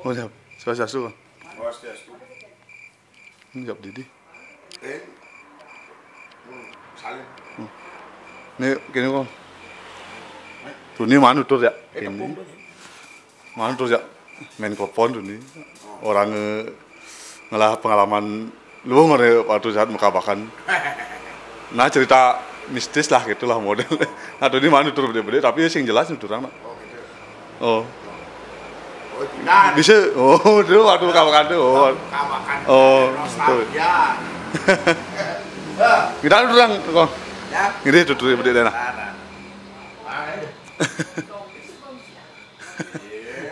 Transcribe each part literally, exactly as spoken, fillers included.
Oh, siap. Swastiastu, Kang. Swastiastu. Ini siap Didi. Eh, hmm, salim. Hmm. Ini gini, Kang. Tuni mana tuh ya? Eh, ini. Tepung tuh, ya. Mana tuh ya? Main klepon tuni. Orang, eh, ngelah pengalaman lu ngene waktu saat mekabakan. Nah, cerita mistis lah gitulah model. Nah, tuni mana tuh beda-beda, tapi sing jelas itu orang. Oh, gitu. Oh. Oh, tidak. Bisa. Oh, dulu waktu kawakan tuh. Oh. Kawakan. Oh, betul. Nostalgia. Kita orang kok. Ya. Gini tuh, tuh, beda deh, nah. Nah, nah. Nah, eh.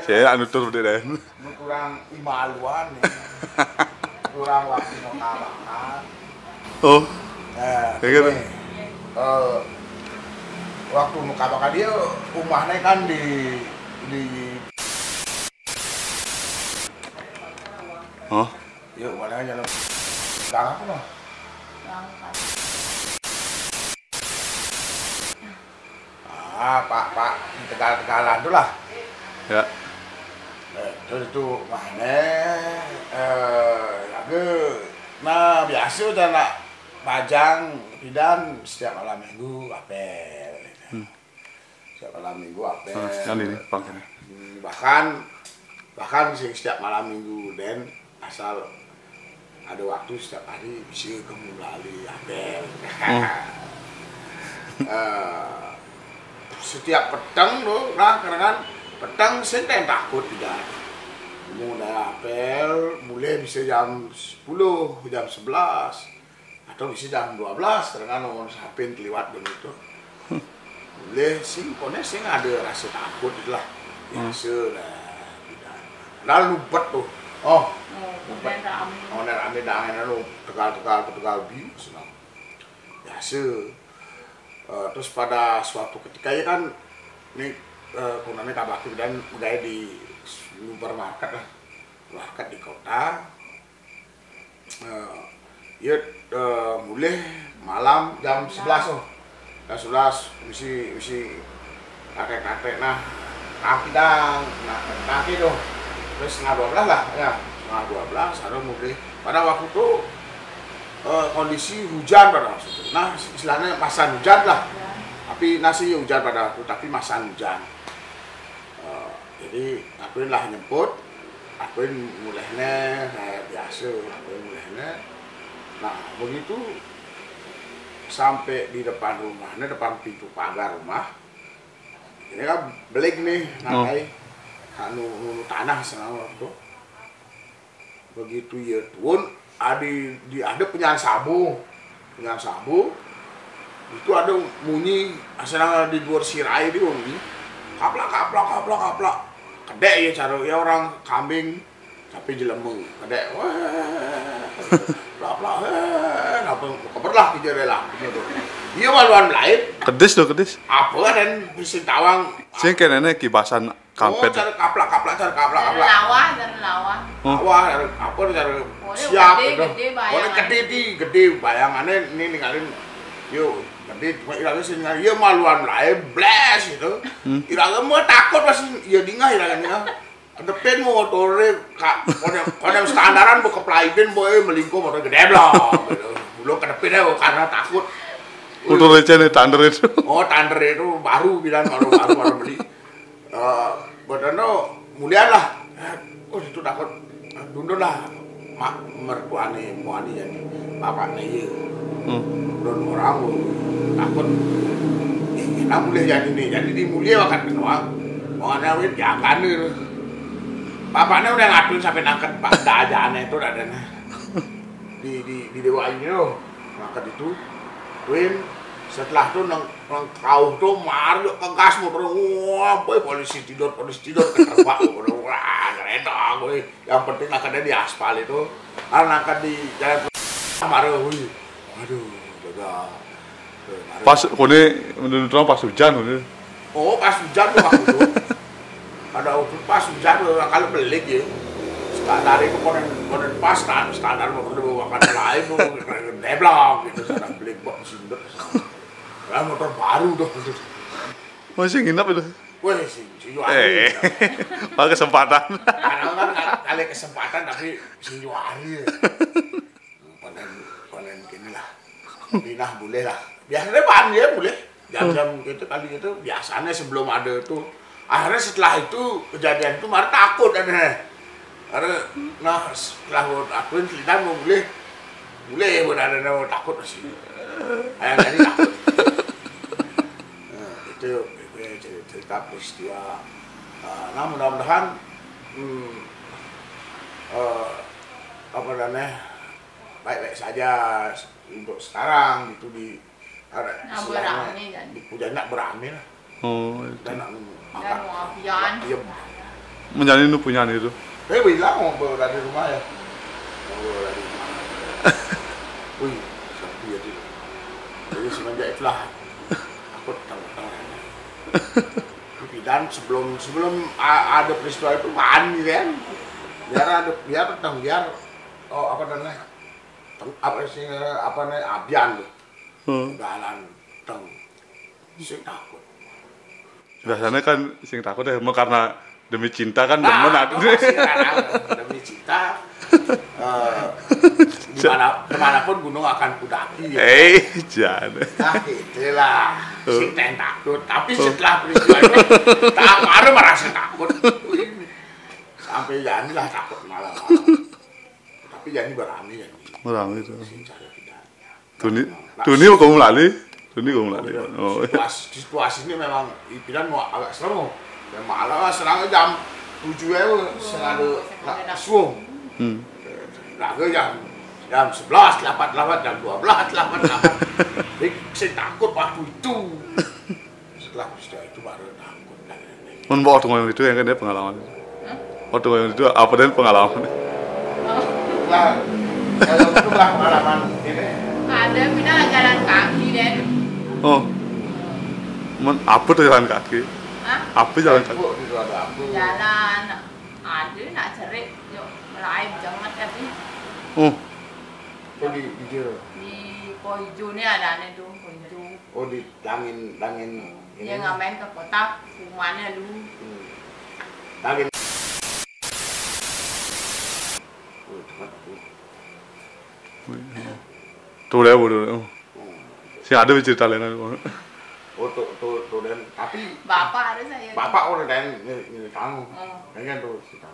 Saya anu tuh beda deh. Ini kurang imaluan nih. Kurang waktu mau kawakan. Oh. Nah, ya gitu. Ini, eh, waktu mau kawakan dia, rumahnya kan di, di Oh. Yuk, mana aja lo. Gang apa lo? Ah, Pak, Pak, di Tegal-Tegalan tuh lah. Ya. Eh, terus itu mana? Eh, lagi, nah, biasa udah nak bajang pidan setiap malam minggu apel. Hmm. Setiap malam minggu apel. Hmm, yang ini, Bang, ini. Hmm, bahkan, bahkan sih setiap malam minggu, dan asal ada waktu setiap hari bisa kamu melalui apel. Hmm. Eh, setiap petang tuh, nah, kadang kan petang senten takut tidak. Mulai apel, mulai bisa jam sepuluh, jam sebelas. Atau bisa jam dua belas, kadang kan orang sapin terliwat begitu. Boleh sing, konek sing ada rasa takut itulah. Hmm. Biasa lah. Tidak. Lalu lupet tuh. Oh. Oh, kemudian rame. Oh, nek rame dah, anu, Tegal-Tegal, Tegal biu, senang. Biasa. Eh, terus pada suatu ketika ya kan, ini, eh, kononnya kabakti dan gaya di supermarket lah. Market di kota. Eh, ya, eh, mulai malam jam sebelas tuh. Jam sebelas mesti, mesti kakek-kakek nah, kaki dang, nah, kaki tuh. Terus setengah dua belas lah, ya. Setengah dua belas, ada mulai. Pada waktu itu, eh, kondisi hujan pada waktu itu. Nah, istilahnya masa hujan lah. Tapi nasi hujan pada waktu, tapi masa hujan. Eh, jadi, akuin lah nyemput, akuin mulehne, kayak biasa, akuin mulehne. Nah, begitu sampai di depan rumahnya, depan pintu pagar rumah, ini kan belik nih, ngakai anu, anu tanah sana waktu. Begitu ya turun, ada di, ada penyan sabu, penyan sabu, itu ada munyi, asal di luar sirai dia munyi, kaplak, kaplak, kaplak, kaplak. Kedek ya cara ya orang kambing, tapi jelema, kedek, wah, plak, plak, eh, apa, keberlah kita rela, gitu. Dia maluan lain. Kedis tuh, kedis. Apa dan bisi tawang. Sing kene kibasan kampet. Oh, cara kaplak-kaplak, cara kaplak-kaplak. Cara lawah, cara lawah. Oh. Lawah, cara apa, cara siap gede, gitu. Gede bayangan. Oh, gede di, gede bayangannya ini ninggalin. Yo, gede cuma ilangnya sih ninggalin. Ya maluan lain, bles gitu. Hmm. Ilangnya mau takut masih, ya dingah ilangnya. Kedepin mau motornya, kak, konem, konem standaran mau keplaitin, boy, melingkung motor gede blok gitu. Belum kedepin ya karena takut. Motor receh nih, Thunder itu. Oh, Thunder itu baru bilang, baru, baru, baru beli. Eh, badan tuh mulian lah. Oh, itu takut. Dundun lah. Mak mertuane muani jadi bapakne ieu. Hmm. Dundun orang takut. Ih, kita mulai jadi nih. Jadi di mulia makan doang. Mau ada wit ya kan. Bapaknya udah ngatur sampai nangkep pak dajane itu dadane. Di, di, di Dewa ini loh. Maka itu, Win, setelah itu nang, nang kau tuh mari ke gas motor, wah, boy, polisi tidur, polisi tidur, keterbak motor, wah, kereta, boy. Yang penting angkatnya di aspal itu, karena angkat di jalan, marah, wih, aduh, gagal. Pas kone menurut orang pas hujan, kone. Oh, pas hujan tuh waktu itu. Ada waktu pas hujan tuh, kalau belik ya. Standar itu konen, konen pas kan, standar mau perlu makan lain tuh, deblok gitu, standar belik bak sindut. Lah motor baru tuh. Masih nginep itu. Weh, sing, sing juari. Eh, pakai kesempatan. Kadang kan kali kesempatan tapi sing juari. Panen, panen gini lah. Pinah boleh lah. Biasanya pan ya boleh. Jam-jam gitu kali gitu biasanya sebelum ada itu. Akhirnya setelah itu kejadian itu mara takut ada. Karena nah setelah gua akuin cerita mau boleh. Boleh gua ada mau takut masih. Kayak tadi takut. Nah, itu, itu cerita, cerita peristiwa. Eh, nah mudah-mudahan hmm, eh, apa namanya baik-baik saja untuk sekarang gitu di ada istilahnya di puja nak berame lah. Oh, itu. Dan nak nunggu. Dan mau apian. Iya. Menjadi nu punya itu. Eh bilang mau bawa dari rumah ya. Mau bawa dari rumah. Wih, sampai ya dia. Jadi semenjak itulah aku tahu tahu. Tapi dan sebelum sebelum a- ada peristiwa itu mandi kan. Biar ada biar tentang biar oh apa namanya teng- apa sih apa namanya abian tuh. Hmm. Jalan teng sing takut. Biasanya kan sing takut ya mau karena demi cinta kan demen ada. Demi cinta eh, dimana kemanapun gunung akan kudaki ya. Eh, jangan. Nah itulah sing ten takut tapi setelah peristiwa itu tak baru merasa takut. Wih, sampai Jani lah takut malam-malam tapi Jani berani ya. Berani itu. Sing cari tidak Tuni, tuni kok lali? Tuni kok lali? Oh, iya. Situasi, situasi ini memang pikiran mau agak serem. Dan malah serang jam tujuh ya, sengaja nak suung. Hmm. Laga jam jam sebelas delapan delapan jam dua belas delapan delapan. Jadi saya takut waktu itu. Setelah peristiwa itu baru takut dan lain-lain. Mun bawa waktu ngoyong itu yang ada pengalaman. Waktu ngoyong itu apa dan pengalaman? Lah, kalau itu lah pengalaman ini. Ada pindah jalan kaki deh. Oh. Mun apa tuh jalan kaki? Hah? Apa jalan kaki? Itu ada apa? Jalan ada nak cerik yuk lain jangan tapi. Oh. Oh di hijau. Di Koijo nih ada aneh tuh Koijo. Oh di Dangin, dangin. Dia nggak main ke kota, rumahnya lu. Hmm. Dangin. Oh, tempat aku. Tuh deh, bodoh. Si ada cerita lain. Oh, tuh, tuh, tuh dan tapi bapak ada saya. Bapak udah dan ini, ini kamu. Oh. Kan tuh cerita.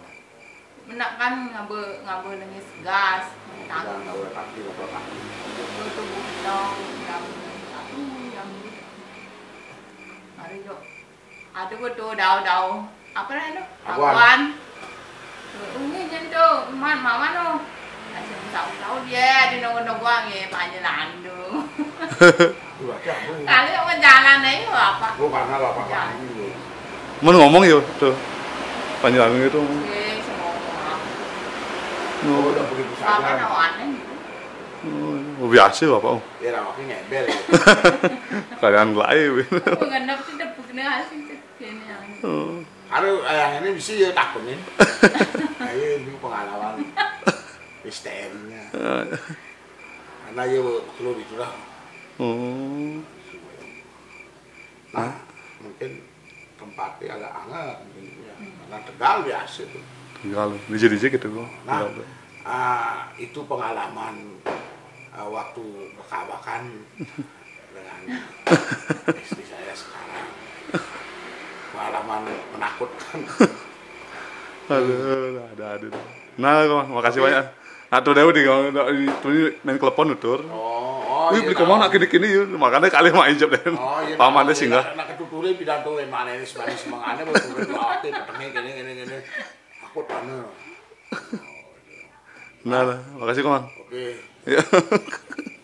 Menak kan ngaba ngaba nangis gas. Kita ngaba kaki ngaba kaki. Itu tubuh kita yang satu yang mari yuk. Ada betul dau-dau. Apa namanya tu? Aguan. Aguan. Umi macam tu, man mama tu. Macam tahu-tahu dia ada nongol-nongol ya panjang landu. Kali orang jalan aja apa? Lu karena bapak kami lu. Mun ngomong ya tuh. Panjalan gitu. Sing sing ngomong apa? Oh, udah begitu saja. Bapak nawanin gitu. Oh, biasa bapak. Ya namanya ngebel. Kalian lain. Mengenap sih dapur kena hasil kena yang. Oh. Kalau yang ini bisa ya takut nih. Ayo ini pengalaman misterinya. Karena ya perlu itulah. Oh. Nah, mungkin tempatnya agak anget mungkin ya. Karena Tegal biasa tuh. Tegal, D J D J gitu kok. Nah, ah, itu pengalaman ah, waktu berkabakan dengan istri saya sekarang. Pengalaman menakutkan. Aduh, ada ada. Nah, makasih banyak. Atuh deh di di main telepon tuh. Oh, oh. Wih, iya, beli kemana kini-kini yuk. Makanya kali mau injek deh. Oh, iya. Paman deh singgah. Nak ketuturin pidato yang mana ini sebenarnya semangane mau turun ke api petengnya gini gini gini. Aku tanah. Nah, makasih kawan. Oke. Ya.